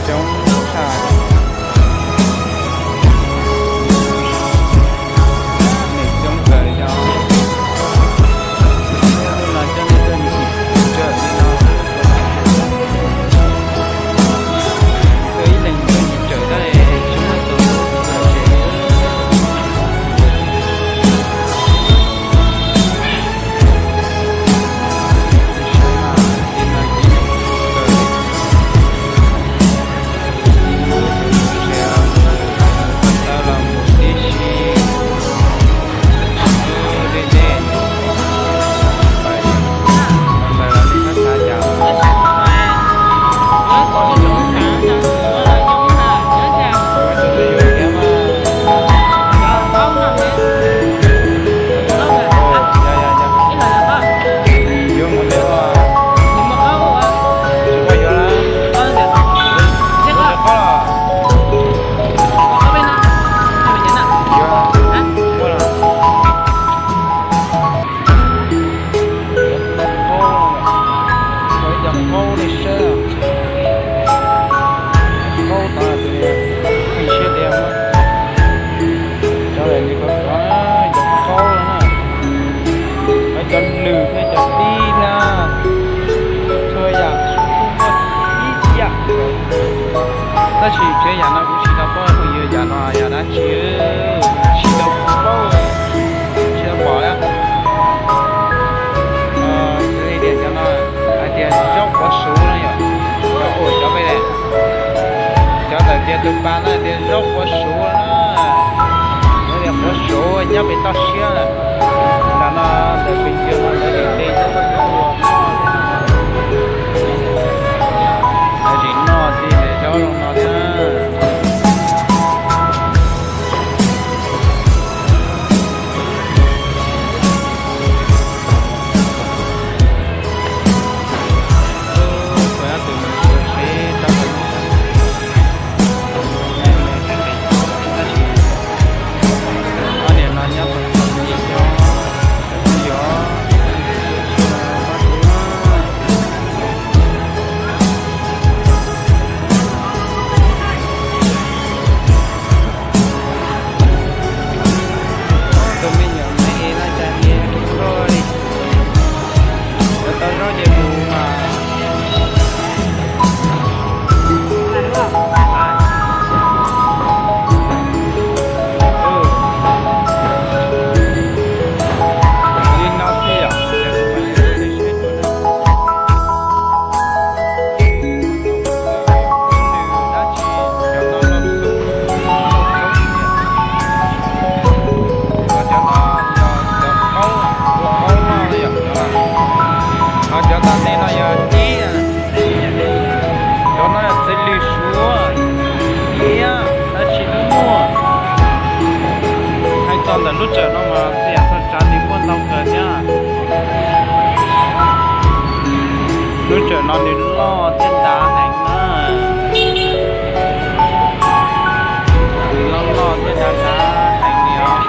Coob tshaj. Neeg coob kawg li os. Hnub no coj nej tuaj ncig tsev li no. Tuaj ib leeg tuaj ncig tsev tab tsis muaj tus. Qaub li saib, qaub tod tus niag pheej siab dias. Cov ntawm li ko cov qaub no na, cov lwm thiab cov tib thiab, txhua yam kuj muaj ib yam. Tab sis tsev yam no kuv tsis tau paub hais tias yam no yam dab tsi, tsis tau paub, tsis tau pom. Xws li tias cov no hais tias zaub quav suv no yom, cov ua cov peb, cov ntawm tias tus pas no tias zaub quav suv no na, yog tias quav suv nyob pem toj siab na, ntawm no ntawm pem yog no ntawd tseem nte zaub quav suv, ntawd tseem noj txiv zaub zoo no thiab. Tus me nyuam me no cas niag zoo nkauj li. Cov tau zaub ces mus mas. Li no xwb yom. Cov no yog cov qaub, ua qaub noj li yom. Ho cov tom ntej no yog cib, cov no yog txiv lws suav, iab, dab tsi twb muaj. Hais txog ntawm lub tsawm no mas txiv yam txog tsav nws muaj ntau kawg thiab. Lub tsawm no nws loj thiab dav heev na. Nws loj loj thiab dav dav heev li os.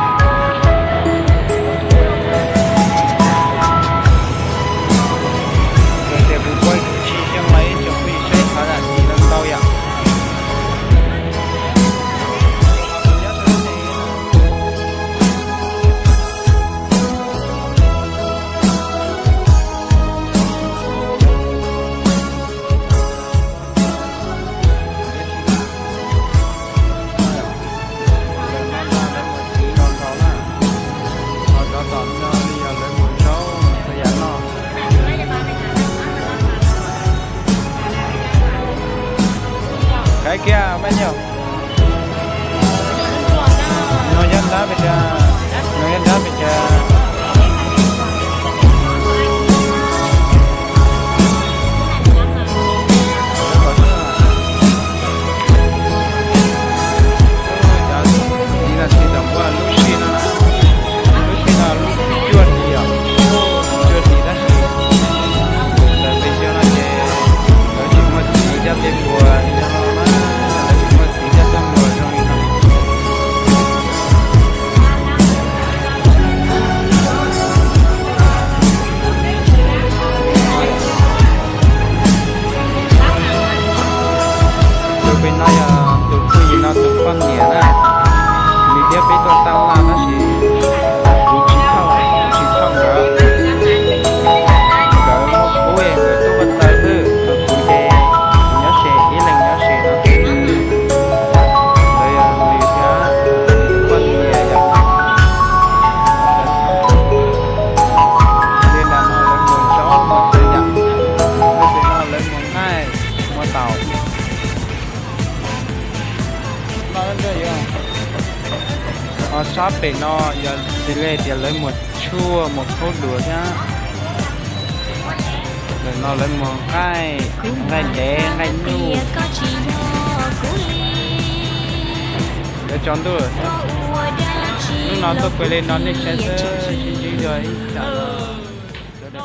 Yog tias kuv pab tsis xyoo los ib tsoom phooj ywg saib qhov dab tsi no ntau yom. Qhib kiag peb nyuag. Nug nyob nrab pes tsawg? Nug nyob nrab pes tsawg? Cov no tsis tau muaj lub sij no, lub sij no lub cuaj hlis os, cuaj hlis tab sis lawv pes xyoo no ces lawv tsis muaj txiv coj tej npua li no na, lawv tsis muaj txiv coj tej npua zoo li no. Peb no yog tus phooj ywg no tus poj niam na, nws thiab peb tuaj taj laj tab sis kuv tsis thauj, tsis thauj nkawd. Nkawd muaj qub nkawd tuaj ua tau xwb, ho kuv ces kuv nyob ze ib leeg nyob ze no xwb. Ntawd yog nws thiab nws tus poj niam yom. Li nram no lawv muag zaub muag txiv yam, li pem no lawv muag nqaij muag taum. Ho sab pem no yog xws li tias lawv muag tshuaj muag khaub dua thiab. Ntawm no lawv muag nqaij, nqaij dev, nqaij nyuj. Lawv tsaus ntuj thiab. Hnub no tuaj pem li no nej saib xwb, sib ntsib dua ib tsam no.